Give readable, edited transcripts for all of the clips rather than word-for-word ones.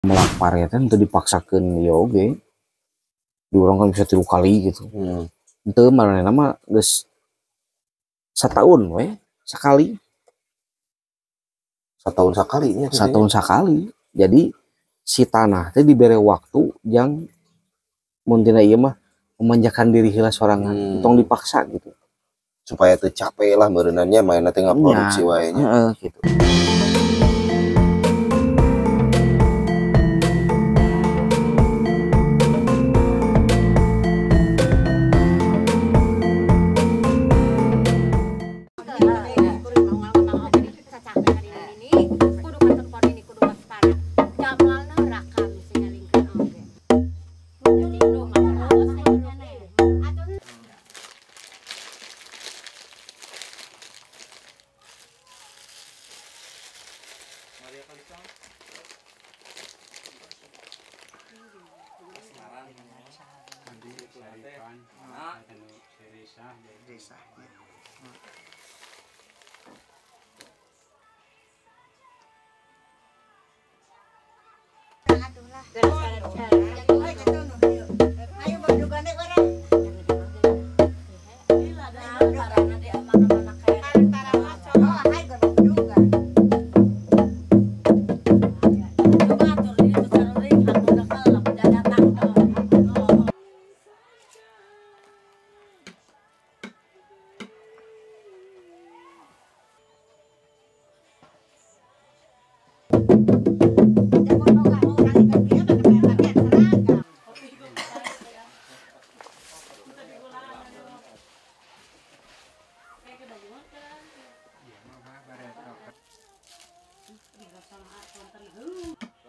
Melak pare teh teu dipaksakeun ieu oge. Di urang kan bisa 3 kali gitu. Henteu maranehna mah geus sataun we sakali. Satahun sakali nya. Satahun sakali. Jadi si tanah teh dibere waktu jang mun tina ieu mah memanjakan diri heula sorangan, tong dipaksa gitu. Supaya teu capek lah meureunannya mainna teh ngaproduksi wae nya. Heeh gitu.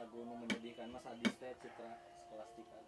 Lagu nu menyedihkan Mas Adis teh Citra Skolastika.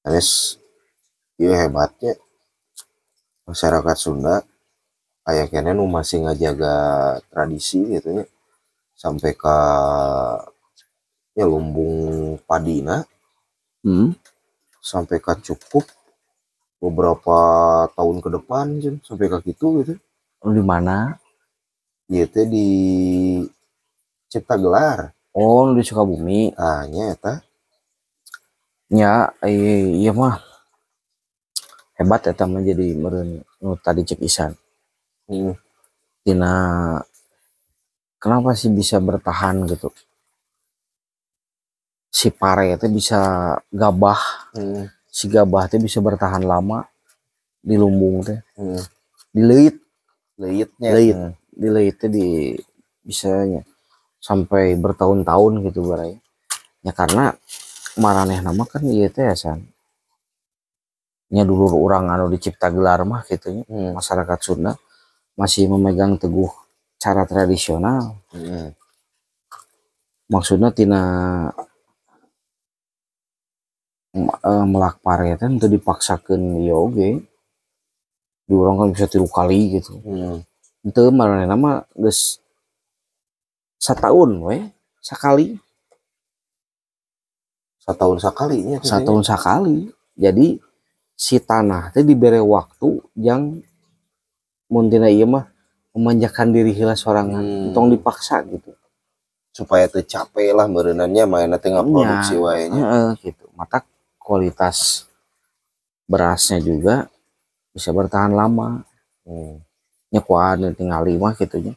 Sanes ieu hebatnya masyarakat Sunda aya keneh nu masih ngajaga tradisi gitu nya sampai ka ya lumbung padina sampai ka cukup beberapa tahun ke depan jen, sampai ka kitu gitu. Di mana? Ieu teh di Cipta Gelar. Oh, di Sukabumi. Ah, nya eta. Nya, iya mah hebat eta mah jadi meureun nu tadi cek Isan. Tina kenapa sih bisa bertahan gitu? Si pare teh bisa gabah. Si gabah teh bisa bertahan lama di lumbung teh. Dileuit. Leuitnya. Leuit. Dileuit teh di bisanya sampai bertahun-tahun gitu barai. Ya karena maranehna mah kan ieu teh San. Nya dulur urang anu di Cipta Gelar mah kitu nya. Masyarakat Sunda masih memegang teguh cara tradisional. Maksudna tina melak pare teh teu dipaksakeun ieu oge. Di urang kan bisa 3 kali gitu. Henteu maranehna mah geus sataun we sakali. Setahun sakali nya. Setahun sakali. Jadi si tanah teh dibere waktu yang mun tina ieu mah memanjakan diri heula sorangan, tong dipaksa gitu. Supaya teu capek lah meureunannya manehna teh ngaproduksi wae nya. Heeh, gitu. Maka kualitas berasnya juga bisa bertahan lama. Nya kuat tingali mah kitu nya.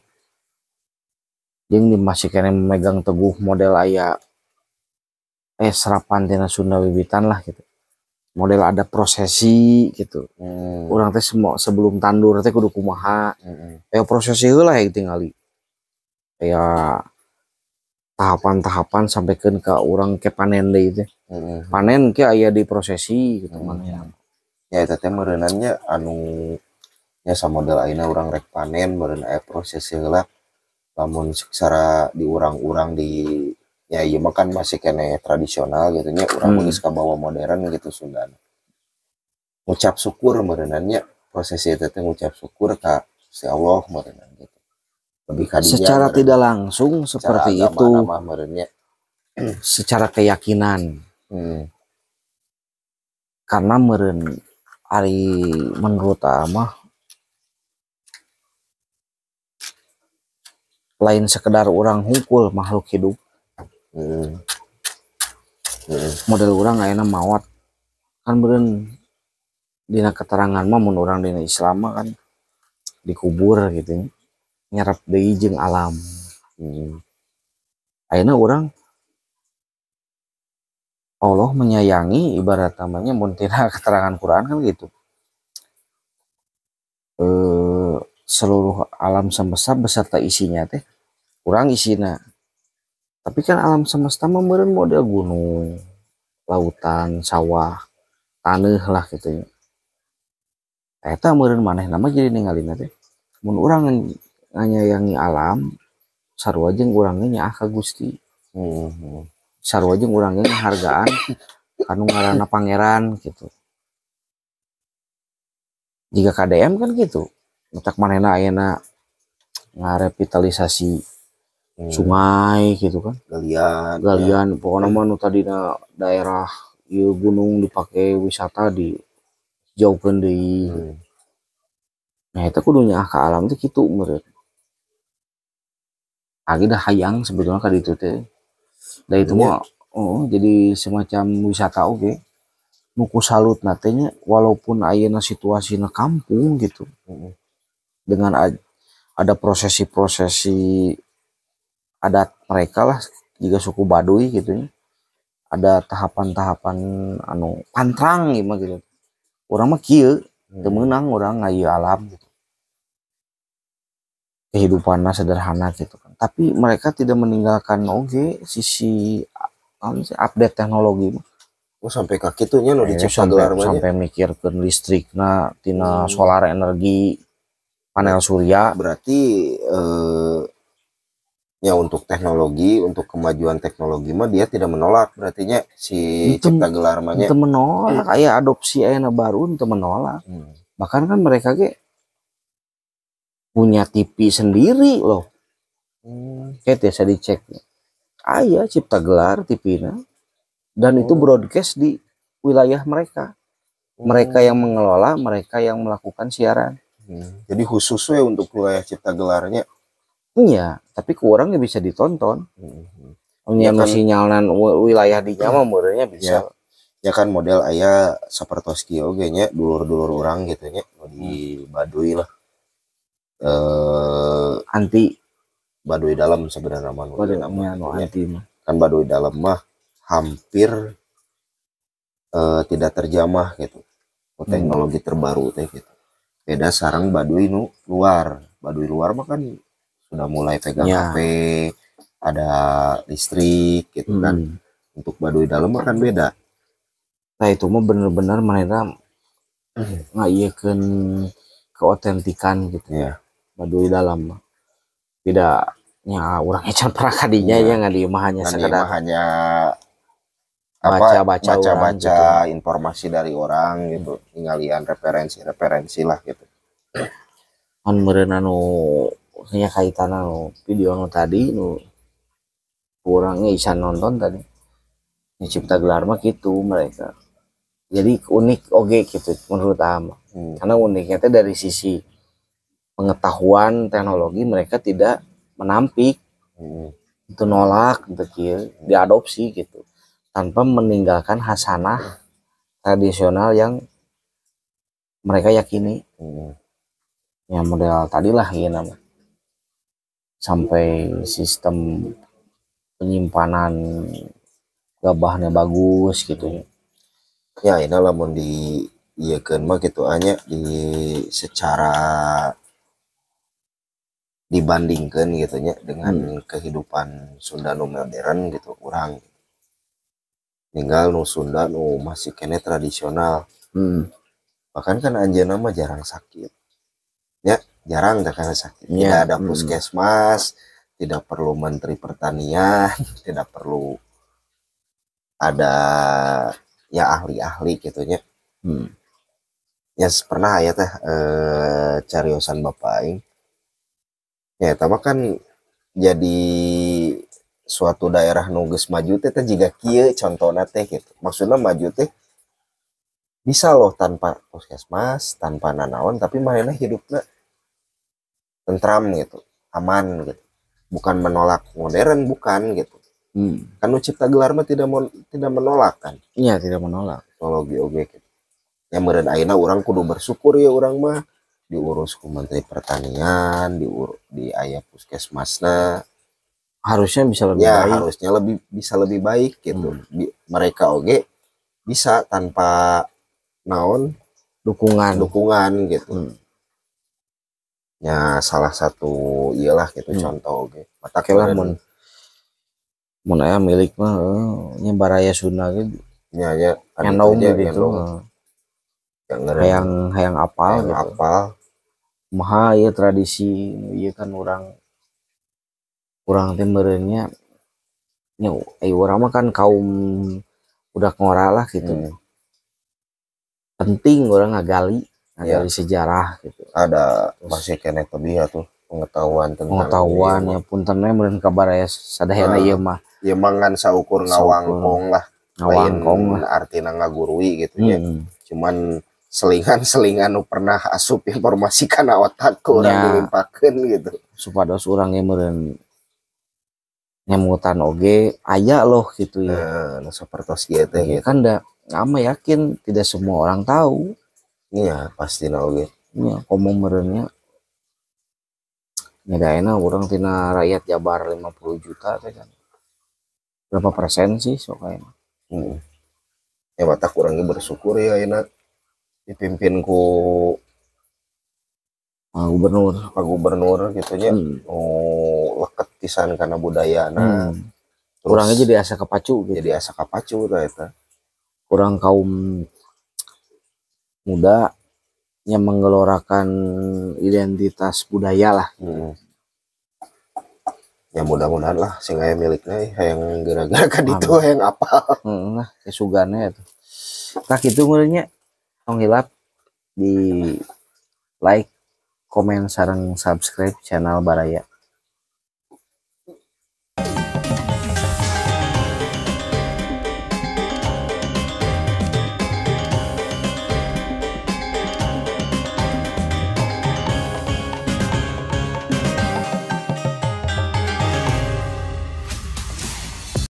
Jeung di masih keneh memegang teguh model aya serapan tina Sunda wiwitan lah gitu. Model ada prosesi gitu. Urang teh semua sebelum tandur teh kudu kumaha. Aya prosesi heula ya tingali. Aya tahapan-tahapan sampaikan ke urang ke panen deui teh. Panen ke aya di prosesi gitu manehna. Ya eta teh meureunannya anu nya samodel ayeuna urang rek panen meureun aya prosesi heula. Lamun secara di urang-urang di ya ieu mah kan masih keneh tradisional gitu nya, urang mah geus kabawa modern gitu Sundana. Ngucap syukur meureunannya prosesi eta teh ngucap syukur ka Gusti Allah meureunnan gitu. Lebih ka dinya Secara meureun. Tidak langsung Secara seperti agama itu. Mah meureun nya. Secara keyakinan. Karena meureun ari menurut mah lain sekedar urang hungkul makhluk hidup. Model urang ayeuna maot kan meureun dina keterangan mah mun urang dina Islam mah kan dikubur gitu nyerap deui jeung alam. Ayeuna urang Allah menyayangi ibarat namanya mun tina keterangan Quran kan gitu. Seluruh alam semesta beserta isinya teh kurang isina. Tapi kan alam semesta mah meureun model gunung, lautan, sawah, taneuh lah gitu ya. Eta meureun manehna mah jadi ningalina teh mun urang nganyayangi alam sarua jeung urang ge nyaah ka Gusti. Sarua jeung urang ge ngahargaan kanu ngaranna pangeran gitu. Jika KDM kan gitu. Matak manehna ayeuna ngarevitalisasi sungai gitu kan. Galian. Galian, pokoknya mah nu tadina daerah ieu gunung dipake wisata di jauhkeun deui. Nah eta kudu nyaah ka alam teh kitu meureun. Agi dah hayang sebetulnya ka ditu teh. Da itu mah oh jadi semacam wisata oge. Nu ku salutna teh nya walaupun ayeuna situasina kampung gitu. Dengan ada prosesi-prosesi adat mereka lah jika suku Baduy gitu nya. Ada tahapan-tahapan anu pantrang ieu mah gitu. Urang mah kieu teu meunang urang ngayu alam gitu. Kehidupanna sederhana gitu kan. Tapi mereka tidak meninggalkan oge sisi update teknologi mah. Oh sampai ka kitu nya nu dicipta gelar mah nya. Sampai mikirkeun listrikna tina solar energi, panel surya. Berarti ya untuk teknologi, untuk kemajuan teknologi mah dia tidak menolak berarti nya si Itu Cipta Gelar mah nya. Itu menolak, aya adopsi ayeuna baru itu menolak. Bahkan kan mereka ge punya TV sendiri loh. Kayak biasa dicek. Aya Cipta Gelar TV-na dan itu broadcast di wilayah mereka. Mereka yang mengelola, mereka yang melakukan siaran. Jadi khusus we untuk wilayah Cipta Gelarnya. Iya, tapi kurangnya bisa ditonton. Nya Ya kan. Sinyalna wilayah di nya mah meureunnya bisa. Ya. Ya kan model aya sapertos kieu oge nya dulur-dulur urang gitu nya di Baduy lah. Anti Baduy dalam sebenarnya mah nu Baduy ieu nya nu mah. Anti mah. Kan Baduy dalam mah hampir tidak terjamah gitu. Teknologi terbaru teh gitu. Beda sareng Baduy nu luar. Baduy luar mah kan sudah mulai pegang HP, ada listrik gitu kan. Untuk Baduy dalam mah kan beda. Nah itu mah bener-bener mereka ngaieukeun keotentikan gitu. Baduy dalam mah. Tidak nya urang can pernah ka dinya ya nggak di mah hanya Kan sekedar mah hanya apa, baca-baca orang baca-baca gitu. Informasi dari orang gitu, ninggalian referensi-referensi lah gitu. Kan meureun anu nya kaitan anu video nu tadi nu kurangnya isa nonton tadi. Ya, Cipta Gelar mah gitu mereka. Jadi unik oge gitu menurut Ama. Karena uniknya teh dari sisi pengetahuan teknologi mereka tidak menampik, itu nolak gitu kieu, diadopsi gitu tanpa meninggalkan khasanah tradisional yang mereka yakini. Ya model tadi lah ya nama, sampai sistem penyimpanan gabahnya bagus gitu. Ya, ini lamun di ieu mah gitu anya, di secara dibandingkan gitu nya dengan kehidupan Sunda nu modern gitu, urang ninggal nu Sunda nu masih keneh tradisional, bahkan kan anjeunna mah jarang sakit ya, jarang dah karena sakit, tidak ada puskesmas, tidak perlu menteri pertanian, tidak perlu ada ya ahli-ahli gitu nya. Ya pernah ya teh cariosan bapak aing ya, eta mah kan jadi suatu daerah nu geus maju teh teh jiga kieu contohna teh gitu. Maksudnya maju teh bisa loh tanpa puskesmas, tanpa nanaon, tapi manehna hidupna tentram gitu, aman gitu. Bukan menolak modern, bukan gitu. Kan nu Cipta Gelar mah tidak mau, tidak menolak kan. Iya, tidak menolak. Teknologi oge gitu ya. Meureun ayeuna urang kudu bersyukur ya, urang mah diurus ku menteri pertanian, diurus di aya puskesmasna. Harusnya bisa lebih ya baik. Harusnya lebih bisa lebih baik gitu. Mereka oge bisa tanpa naon dukungan. Dukungan gitu. Ya salah satu iyalah gitu, contoh oge mata. Oke lah, mun mun aya milik mah nya baraya Sunda gitu. Nya nya kan. Nyandong itu nya, gitu. Nyandong. Yang ngeureun Hayang hayang apal hayang gitu. Apal. Kumaha ieu tradisi ieu kan, urang urang teh meureun nya nya urang mah kan kaum budak ngora lah gitu. Penting urang ngagali ngagali sejarah gitu. Ada Terus- masih keneh tebih atuh pengetahuan tentang pengetahuan ieu ya, punten we meureun ka baraya sadayana Ah. ieu mah. Ya mangan saukur Saukur. Ngawangkong lah. Ngawangkong lain lah. Artina ngagurui gitu ya, cuman selingan-selingan nu pernah asup informasi kana otak ke urang dilimpahkeun gitu. Supados urang ge meureun ngemutan oge aya loh gitu ya. Nah, nu sapertos ieu teh Ya gitu. Kan da ama yakin tidak semua orang tahu. Iya, pasti oge. Ya komo meureun nya nyedaena urang tina rakyat Jabar 50 juta teh kan berapa persen sih sok aya. Ya matak urang ge bersyukur ya ayeuna dipimpin ku Ah, gubernur. Pak Gubernur gitu nya. Oh, leket pisan kana budayana. Terus Urangnya jadi asa kepacu gitu. Jadi asa kapacu tah eta. Kurang kaum muda yang menggelorakan identitas budaya lah. Ya mudah-mudahan lah sing aya milikna eh, hayang gara-gara ka ditu hayang apal. Heeh lah, kesugane itu. Tah kitu meureun nya. Tong hilap di like, komen, sareng subscribe channel Baraya.